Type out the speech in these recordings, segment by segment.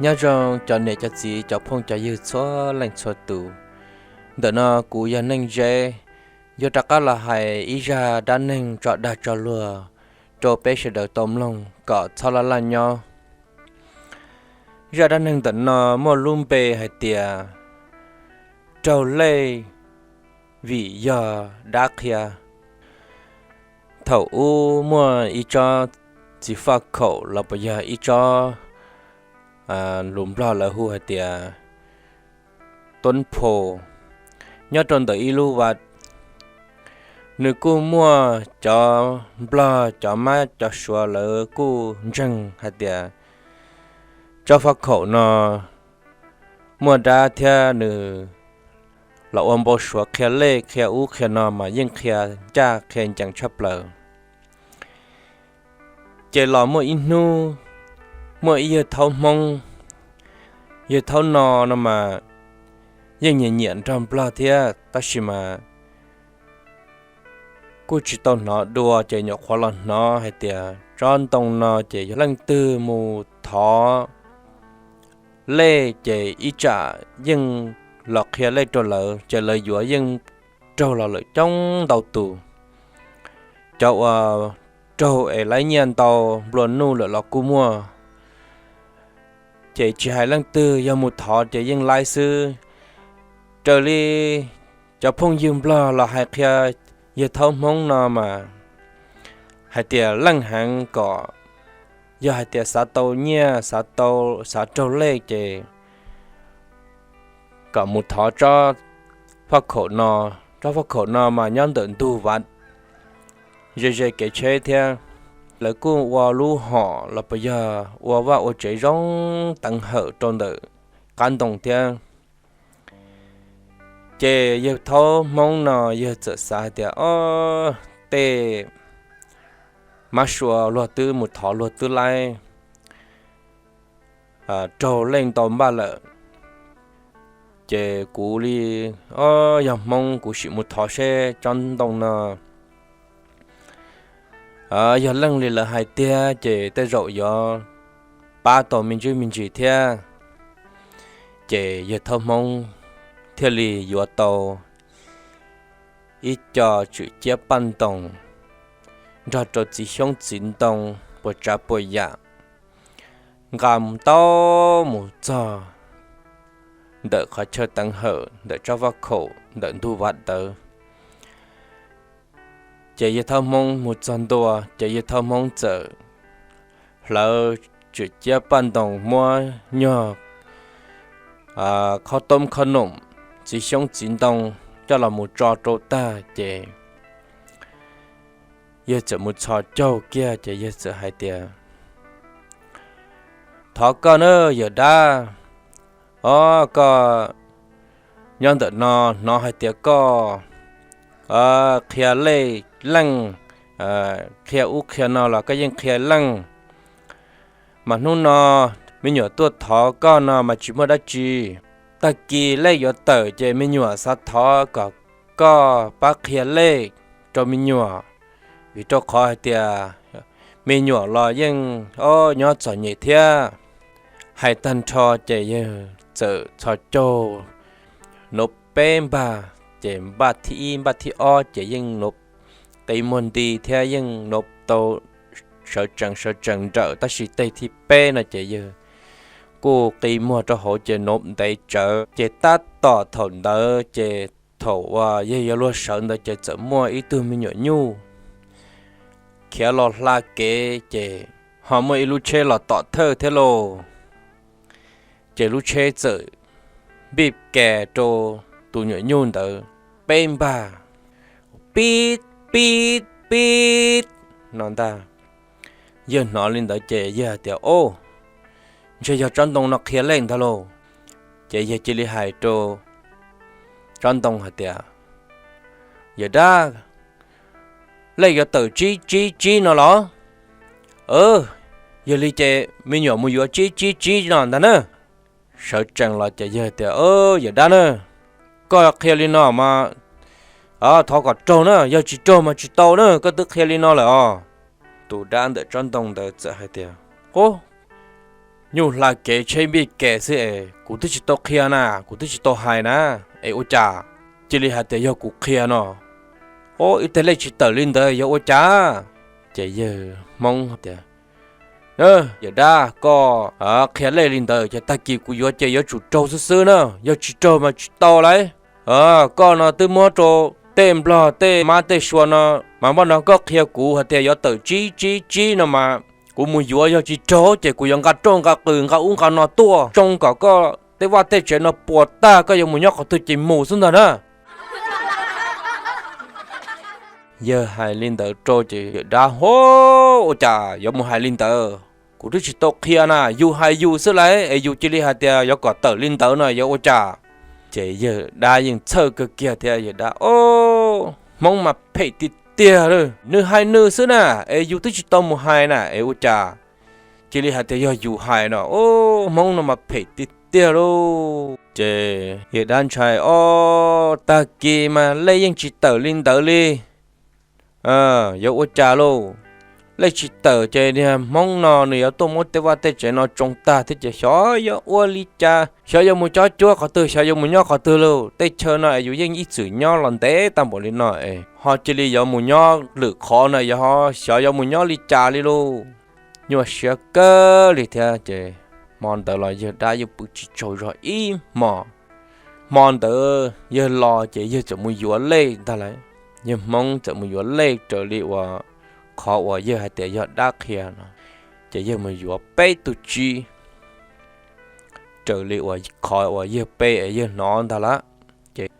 Nyob zoo cov niam cov txiv cov phooj cov ywg txhua leej txhua tus. Ntawm no kuv yog Neej Zeb, yuav rov qab los hais ib zaj dab neeg tso dag tso luag rau peb sawv daws tau mloog kom txhob laj laj nyob. Zaj dab neeg ntawm no muaj lub npe hais tias raug lej vim yog dab qhia. Thaum ub muaj ib tsob txiv faj khaum los puas yog ib tsob lus Nplog lawv hu hais tias tuab pho nyob rau ntawm ib lub vaj. Nws kuj muaj cov Nplog cov mab cov suav lawv kuj ntseeg hais tias tsob faj khaum no muaj dab thiab nws los ua npau suav qhia lej qhia ub qhia no mas yeej qhia ncaj qhia ncees tshaj plaws. Ces los muaj ib hnub, muaj ib yawg thaub Hmoob. Yawg thaub no no mas yeej nyiam nyiam nrog Nplog thiab, tab sis mas kuj tsis tau hnov dua, ces nyuam qhuav los hnov hais tias tsob ntoo no ces yog leej twg mus thov lej ces ib tsam yeej los qhia lej rau lawv, ces lawv yuav yeej raug los lawm coob ntau tus. Cov uas raug es laib nyiaj ntau nplua nuj lawm los kuj muaj. Ces tsis hais leej twg yog mus thov ces yeej laib xwb. Raws li cov phooj ywg Nplog los hais qhia yawg thaub Hmoob no mas hais tias leej heev kom yog hais tias xav tau nyiaj, xav tau, xav raug lej ces kom mus thov tsob faj khaum no. Tsob faj khaum no mas nyob ntawm ntug vaj ze ze kev tsheb thiab. Lawv kuj ua lub hom los puas yog ua vaj ua tsev zoo teev hawm rau ntawm qab ntoo thiab. Ces yawg thaub Hmoob no yawg txawm xav hais tias, o, tej mab sua luag twb mus thov luag twb laib raug lej ntau npaj lawm, ces kuv li, o, yog Hmoob kuv sim mus thov seb tsob ntoo no yog leej li lawv hais tiag ces tej zaum yuav pab tau me ntsis me ntsis thiab. Ces yawg thaub Hmoob thiaj li yuav tau ib co tswm ciab paj ntoos nrog rau txiv xyoob txiv ntoo puas tsav puas yam, nqa mus tau mus txog ntawm qhov chaw teev hawm ntawm tsob faj khaum ntawm ntug vaj ntawd. Ces yawg thaub Hmoob mus txog ntua ces yawg thaub Hmoob txawm hlawv tswm ciab paj ntoos muab nyuag khob toob khob noom, txiv xyoob txiv ntoo coj los mus tso rau tag ces yawg txawm mus txhos caug kiag ces yawg txawm hais tias, thov koj na yawm dab, o, koj nyob ntawm no hnov hais tias koj qhia lej leej, qhia ub qhia no los koj yeej qhia leej. Mas hnub no me nyuam tuaj thov koj no mas tsis muaj dab tsi. Tag kis lej yuav tawm ces me nyuam xav thov kom koj pab qhia lej rau me nyuam, vim rau qhov hais tias me nyuam los yeej ob nyob txom nyem thiab. Hais tag nrho ces yawg txawm txhos caug nov peb npag, ces npaj thib ib npaj thib ob ces yeej nov qi muag nti thiab yeej nov tau sawv tsees sawv tsees nrawm, tab sis teg thib peb no ces yawg kuj qi muag rau hauv ces nov ntev tsawv. Ces tab tom thaum ntawd ces thaum uas yawg yuav luag sawv ntawd ces txawm muaj ib tug me nyuam nyuj khiav los hla kev ces ho muaj ib lub tsheb los tom thawj thiab lauj. Ces lub tsheb txawm npij ke rau tus nyuam nyuj ntawd peb npag, pib pib pib no ntag. Yawg hnov li ntawd ces yawg hais tias, o, ntshe yog tsob ntoo no qhia lej ntag lauj. Ces yawg cia li hais rau tsob ntoo hais tias, yawm dab, lej yuav tawm tsib tsib tsib no los? Yog li ces me nyuam mus yuav tsib tsib tsib no ntag na. Sawv tsees los ces yawg tias, yawm dab na, koj qhia li no mas thov kom raug na, yog tsis raug mas tsis tau na, koj twb qhia li no lawm os. Tus dab ntawm tsob ntoo ntawd txawm hais tias, qub, nyuj hla kev tsheb npij kev xwb es kuv twb tsis tau qhia na, kuv twb tsis tau hais na, es ua cas cia li hais tias yog kuv qhia no? Ua ib teg lej tsis tawm li ntawd yog ua cas? Ces yawg Hmoob tias, yawm dab, koj qhia lej li ntawd ces tag kis kuv yuav ces yuav tsum raug xwb xwb na, yog tsis raug mas tsis tau lauj. Koj no twb muab rau tej nplog tej mab tej sua no, mas npaj no koj qhia kuv hais tias yuav tawm tsib tsib tsib no mas kuv mus yuav, yog tsis raug ces kuv yuav nqa rauj nqa qws nqa ub nqa no tuaj tsoo kom koj tej vaj tej tsev no puas tag, koj yuav mus nyob qhov twg ces mus xwb ntag na. Yawg hais li ntawd rau ces yawm dab, ua cas yuav mus hais li ntawd? Kuv twb tsis tau qhia na, yus hais yus xwb lauj, es yus cia li hais tias yuav kom tawm li ntawd no yuav ua cas? Ces yawg dab yeej txhawj kawg kiag thiab, yawg dab, o, Hmoob mas phem tiag tiag li, nws hais nws xwb na, es yus twb tsis tau mus hais na, es ua cas cia li hais tias yog yus hais no? O, Hmoob no mas phem tiag tiag lauj. Ces yawg dab ntshai, o, tag kis mas lej yeej tsis tawm li ntawd li. Yuav ua cas lauj? Lej tsis tawm ces niag Hmoob no nws yuav tuaj muab tej vaj tej tsev no tsoo tag thiab ces xyov yuav ua li cas, xyov yuav mus cob cuab qhov twg, xyov yuav mus nyob qhov twg lauj. Tej chaw no es yus yeej ib txwm nyob los ntev tag npaum li no es ho cia li yuav mus nyob lwm qhov no, yog xyov yuav mus nyob li cas li lauj. Nyuaj siab kawg li thiab ces hmo ntawd los yawg dab yeej pw tsis tsaug zog ib hmo. Hmo ntawd yawg los ces yawg txawm mus yuav lej ntag lauj. Yawg Hmoob txawm mus yuav lej raws li uas qhov uas yawg hais tias yog dab qhia no, ces yawg mus yuav peb tug tsib raws li uas qhov uas yawg pe es yawg hnov ntag lauj. Ces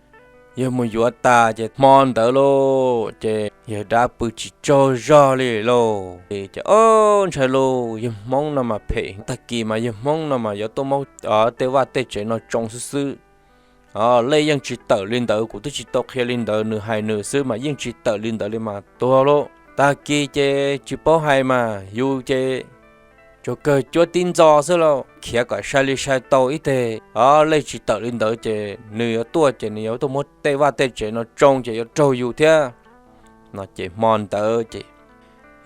yawg mus yuav tas ces hmo ntawd lauj ces yawg dab pw tsis tsaug zog li lauj. Ces o, ntshai lauj, yawg Hmoob no mas phem, tag kis mas yawg Hmoob no mas yuav tuaj muab tej vaj tej tsev no tsoo xwb xwb. O, lej yeej tsis tawm li ntawd, kuv twb tsis tau qhia li ntawd, nws hais nws xwb mas yeej tsis tawm li ntawd li mas tuag lauj. Tag kis ces tsis paub hais mas yus ces tsuas kawg cuab tib ntxo xwb lauj, khiav kom sai li sai tau ib teg. O, lej tsis tawm li ntawd ces nws yuav tuaj ces nws yuav tuaj muab tej vaj tej tsev no tsoo ces yuav raug yus thiab. No ces hmo ntawd ces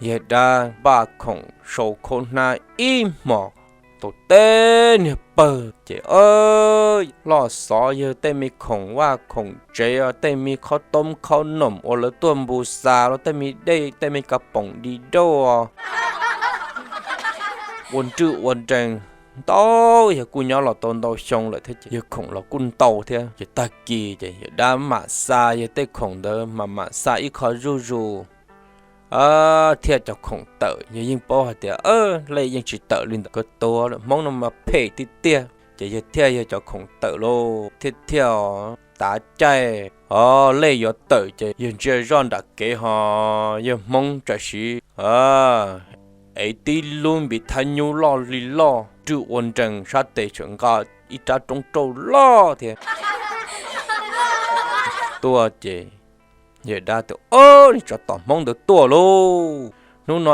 yawg dab npaj khoom sau khaub hnab ib hmos, tau teb niag pawg ces loj xov yawg tej me khoom vaj khoom tsev, tej me khob toob khob noom uas lawv tuaj npu xa los, tej me dej, tej me kav poom di dauj ua nrwj ua nrees ntau, yawg kuj nyob los tau ntau xyoo lawm thiab ces yawg khoom los kuj ntau thiab. Ces tag kis ces yawg dab mam xa yawg tej khoom ntawd mas mam xa ib qho zuj zus thiaj cov khoom tawm. Yawg yeej paub hais tias lej yeej tsis tawm li ntawd, kawg tuag lawm, Hmoob no mas phem tiag tiag. Ces yawg thiaj yawg cov khoom tawm lauj, thiaj thiaj tav caij o, lej yuav tawm ces yawg ntsia zoj nram kev ho yawg Hmoob tsam sim ev tib lub npis thab nyub loj li loj nrwj ua nrees sab tes, tseem nqa ib rab roob rauj loj thiab tuaj ces yawg dab tias, Ob, niag tsov tom Hmoob ntawd tuaj lauj. Hnub no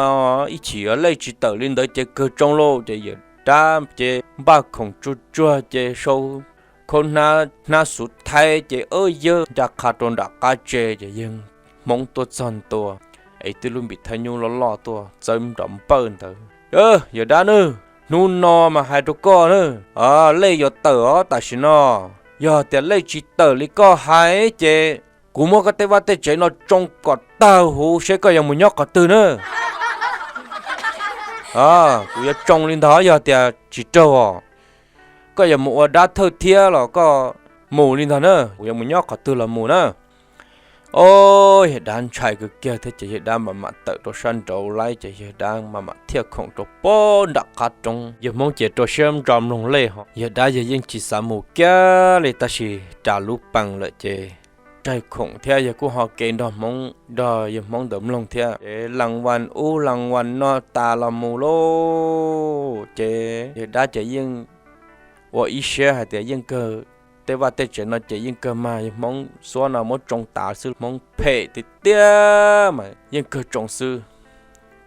ib chim lej tsis tawm li ntawd ces kawg tsoo lauj. Ces yawg dab ces npaj khoom tsuag tsuag ces sau khaub hnab xuv thaib ces ob yawg ncaj qha rau nram qab tsev ces yawg Hmoob tuaj txog ntua, ev tib lub npis thab nyub loj loj tuaj txawb nrov npawj ntawd. Yawg dab na, hnub no mas hais rau koj na, lej yuav tawm os tam sim no. Yog tias lej tsis tawm li koj hais ces kuv muab koj tej vaj tej tsev no tsoo kom tag huv seb koj yuav mus nyob qhov twg na. Kuv yuav tsoo li ntawd, yog tias tsis raug os, koj yuav mus ua dab thawj thiab los koj mus li ntawd na, kuv yuav mus nyob qhov twg los mus na. Ob, yawg dab ntshai kawg kiag thiab ces yawg dab mam mam tawm rau sab nraud lawm ces yawg dab mam mam thiaj khoom rau pem nram qab roob. Yawg Hmoob ces rau siab ntso mloog lej ho, yawg dab yawg yeej tsis xav mus kiag li, tab sis ras lub pees lawm ces raig khoom thiab yawg kuj ho ke nrog Hmoob, nrog yawg Hmoob ntawd mloog thiab. Ces las vas ub las vas no tas los mus lauj, ces yawg dab ces yeej ua ib siab hais tias yeej kawg, tej vaj tej tsev no ces yeej kawg mag, yawg Hmoob xuab no muab tsoo tas xwb, Hmoob phem tiag tiag mas yeej kawg tsoo xwb.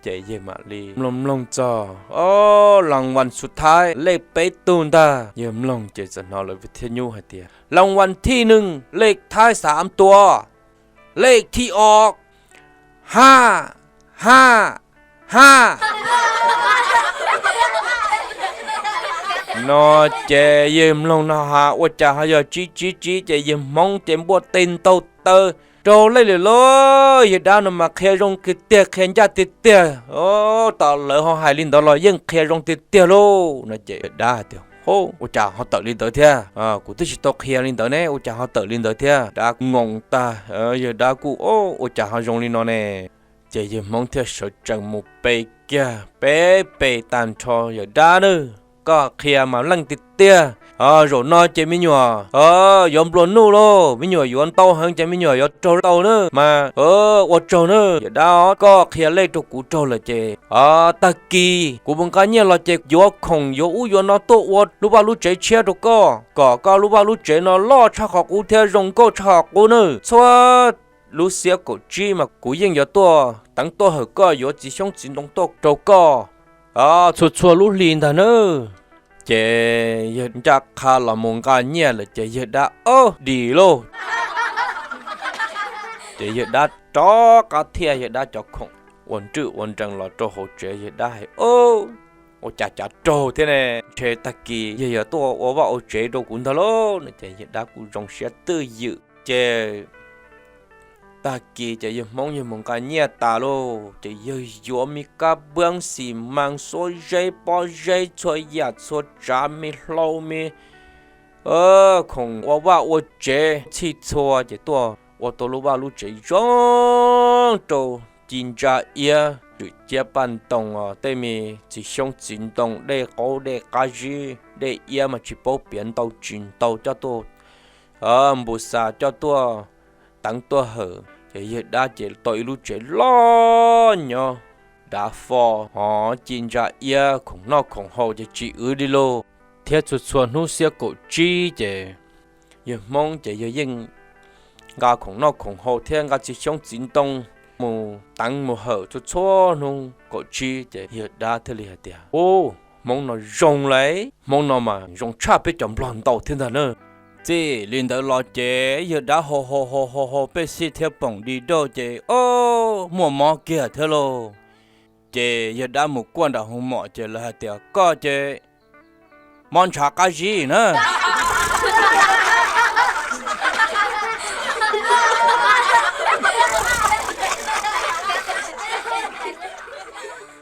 Ces yawg mam li mloog mloog txog, Ob, las vas xuv thaib lej peb tug ntag. Yawg mloog ces txawm hnov lawv thiaj nyub hais tias, Las vas thij neeg lej thaib xav am tua, lej thij ob, haj, haj, haj. No ces yawg mloog no has ua cas ho yog tsib tsib tsib ces yawg Hmoob ces npuaj teg ntaug taw raug lej lawm lauj. Yawg dab no mas qhia zoo tiag tiag, qhia ncaj tiag tiag. Tam lawv ho hais li ntawd los yeej qhia zoo tiag tiag lauj. No ces yawg dab hais tias, Ua cas ho tawm li ntawd thiab? Kuv twb tsis tau qhia li ntawd ne, ua cas ho tawm li ntawd thiab? Dab kuj ngoo tag, yawg dab kuj, Ua cas ho zoo li no ne? Ces yawg Hmoob thiaj sawv tsees mus pe kiag peb pe tag nrho, Yawg dab nawb, koj qhia mas leej tiag tiag. Zaum no ces me nyuam yuav nplua nuj lauj, me nyuam yuav ntau heev ces me nyuam yuav raug tau na mas ua tsaug nawb. Yawg dab, koj qhia lej rau kuv raug lawm ces tag kis kuv mus nqa nyiaj los ces yuav khoom yuav ub yuav no tuaj ua lub vaj lub tsev tshiab rau koj, kom koj lub vaj lub tsev no loj tshaj qhov qub thiab zoo nkauj tshaj qhov qub nawb. Txhua lub xiab kaum tsib mas kuv yeej yuav tuaj teev tuaj hawm koj, yuav txiv xyoob txiv ntoo tuaj rau koj txhua txhua lub hli ntag nawb. Ces yawg ncaj qha los mus nqa nyiaj lawm ces yawg dab ob dim lauj. Ces yawg dab rov qab thiaj yawg dab cov khoom ua nrwj ua nrees los rau hauv tsev, yawg dab hais, Ua cas cav raug thiab ne, ntshe tag kis yawg yuav tuaj ua vaj ua tsev rau kuv ntag lauj. No ces yawg dab kuj zoo siab twj ywm. Ces tag kis ces yawg Hmoob yawg mus nqa nyiaj tas lauj ces yawg yuav me kab npaab xis mas, xuab zeb pob zeb, txhua yam txhua tsav, me hlau me khoom ua vaj ua tsev txhij txhua ces tuaj ua tau lub vaj lub tsev zoo rau ci ntsa iab, tswm ciab paj ntoo, tej me txiv xyoob txiv ntoo, dej qaub dej qab zib, dej iab mas tsis paub piav ntau tsis ntau coj tuaj, npus xas coj tuaj teev tuaj hawm ces yawg dab ces tau ib lub tsev loj nyob, dav fo, hov ci ntsa iab, khoom noj khoom haus ces tsis wv li lauj. Thiab txhua txhua hnub xiab kaum tsib ces yawg Hmoob ces yawg yeej nqa khoom noj khoom haus thiab nqa txiv xyoob txiv ntoo mus teev mus hawm txhua txhua hnub kaum tsib ces yawg dab thiaj li hais tias, Ub, Hmoob no zoo lauj, Hmoob no mas zoo tshaj peb cov Nplog ntau thiab ntag na. Txij li ntawd los ces yawg dab haus haus haus haus haus pej xij thiab poom di dauj ces, o, muaj mob kiag thiab lauj. Ces yawg dab mus kuaj nram hoov mom ces lawv hais tias, Koj ces mob ntshav qab zib na.